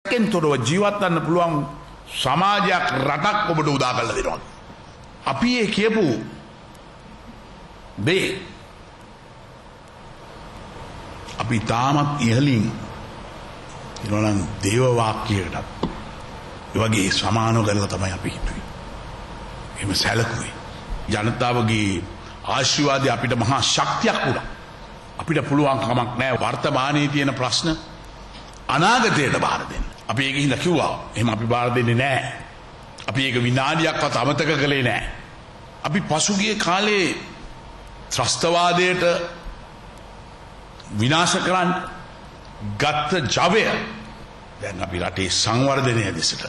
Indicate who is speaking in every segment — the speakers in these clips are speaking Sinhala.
Speaker 1: සැකෙන් තොරව ජීවත් වෙන්න පුළුවන් සමාජයක් රටක් ඔබට උදා කරලා දෙනවා. අපි ඒ කියපු දේ අපි තාමත් ඉහළින් කියනවා නම් දේව වාක්‍යයකටත් ඒ වගේ සමානව කරලා තමයි අපි හිතුවේ. එහෙම සැලකුවේ. ජනතාවගේ ආශිර්වාදය අපිට මහා ශක්තියක් වුණා. අපිට පුළුවන් කමක් නැහැ වර්තමානයේ තියෙන ප්‍රශ්න අනාගතයට බාර දෙන්න. අපි ඒක හින්දා කිව්වා එහෙම අපි බාර දෙන්නේ නැහැ. අපි ඒක විනාඩියක්වත් අමතක කළේ නැහැ. අපි පසුගිය කාලේ ත්‍රස්තවාදයට විනාශ කරන්න ගත්ත ජවය දැන් අපි රටේ සංවර්ධනය දෙසට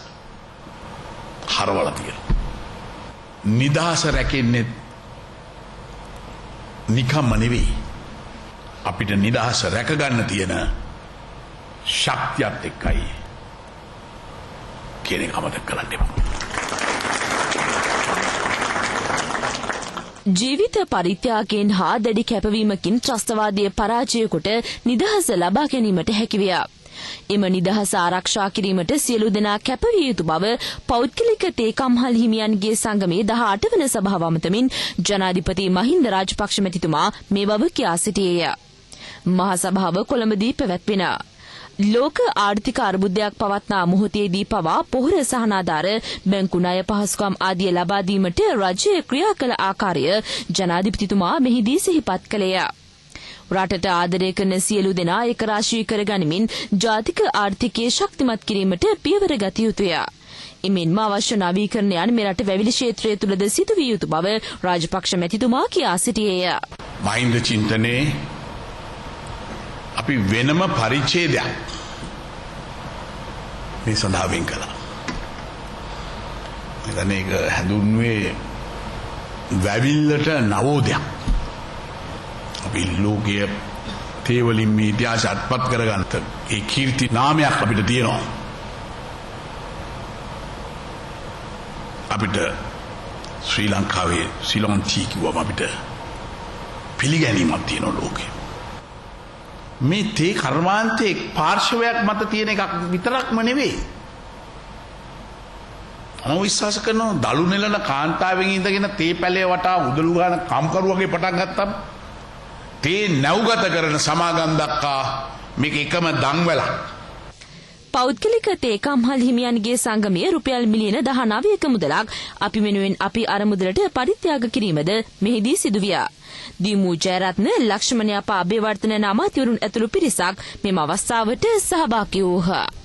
Speaker 1: හරවලා තියෙනවා. නිදහස රැකෙන්නේ නිකම්ම නෙවෙයි. අපිට නිදහස රැකගන්න තියෙන ශක්තියත් එක්කයි කියන එක අමතක කරන්න එපා.
Speaker 2: ජීවිත පරිත්‍යාගයෙන් හා දැඩි කැපවීමකින් ත්‍රස්තවාදය පරාජය කොට නිදහස ලබා ගැනීමට හැකිවිය. එම නිදහස ආරක්ෂා කිරීමට සියලු දෙනා කැපවිය යුතු බව පෞද්ගලික තේකම්හල් හිමියන්ගේ සංගමේ 18 වන සභාව අමතමින් ජනාධිපති මහින්ද රාජපක්ෂ මැතිතුමා මේ බව කියා සිටියේය. මහා සභාව කොළඹදී පැවැත්වෙන ලෝක ආර්ථික අර්බුදයක් පවත්නා මොහොතේදී පවා පොහොර සහනාධාර, බැංකු ණය පහසුකම් ආදිය ලබා දීමට රජය ක්‍රියා කළ ආකාරය ජනාධිපතිතුමා මෙහිදී සිහිපත් කළේය. රටට ආදරය කරන සියලු දෙනා ඒකරාශී කර ගනිමින් ජාතික ආර්ථිකය ශක්තිමත් කිරීමට පියවර ගත යුතුය. එමෙන්ම අවශ්‍ය නවීකරණයන් මෙරට වැවිලි ක්ෂේත්‍රය තුළද සිදු විය යුතු බව රාජපක්ෂ මැතිතුමා කියා සිටියේය.
Speaker 1: මහින්ද චින්තනයේ අපි වෙනම පරිච්ඡේදයක් මේ සඳහා වෙන් කළා. එතන ඒක හැඳුන්වුවේ වැවිල්ලට නවෝදයක්. අපි ලෝකයේ තේ වලින් මේ ඉතිහාසය අත්පත් කරගන්න ඒ කීර්ති නාමයක් අපිට තියෙනවා. අපිට ශ්‍රී ලංකාවේ සිලෝන් ටී කිව්වම අපිට පිළිගැනීමක් තියෙනවා ලෝකේ. මේ තේ කර්මාන්තයේ එක් පාර්ශවයක් මත තියෙන එකක් විතරක්ම නෙවෙයි. මම විශ්වාස කරනවා දළු නෙලන කාන්තාවෙන් ඉඳගෙන තේ පැලේ වටා උදළු ගන්න කම්කරුවගේ පටන් ගත්තම තේ නැව්ගත කරන සමාගම් දක්වා මේක එකම දන්වැලක්.
Speaker 2: පෞද්ගලික තේකම්හල් හිමියන්ගේ සංගමය රුපියල් මිලියන 19ක මුදලක් අපි වෙනුවෙන් අපි අරමුදලට පරිත්‍යාග කිරීමද මෙහිදී සිදුවිය. දීමු ජයරත්න, ලක්ෂ්මණ යාපා අබේවර්ධන අමාත්‍යවරුන් ඇතුළු පිරිසක් මෙම අවස්ථාවට සහභාගී වූහ.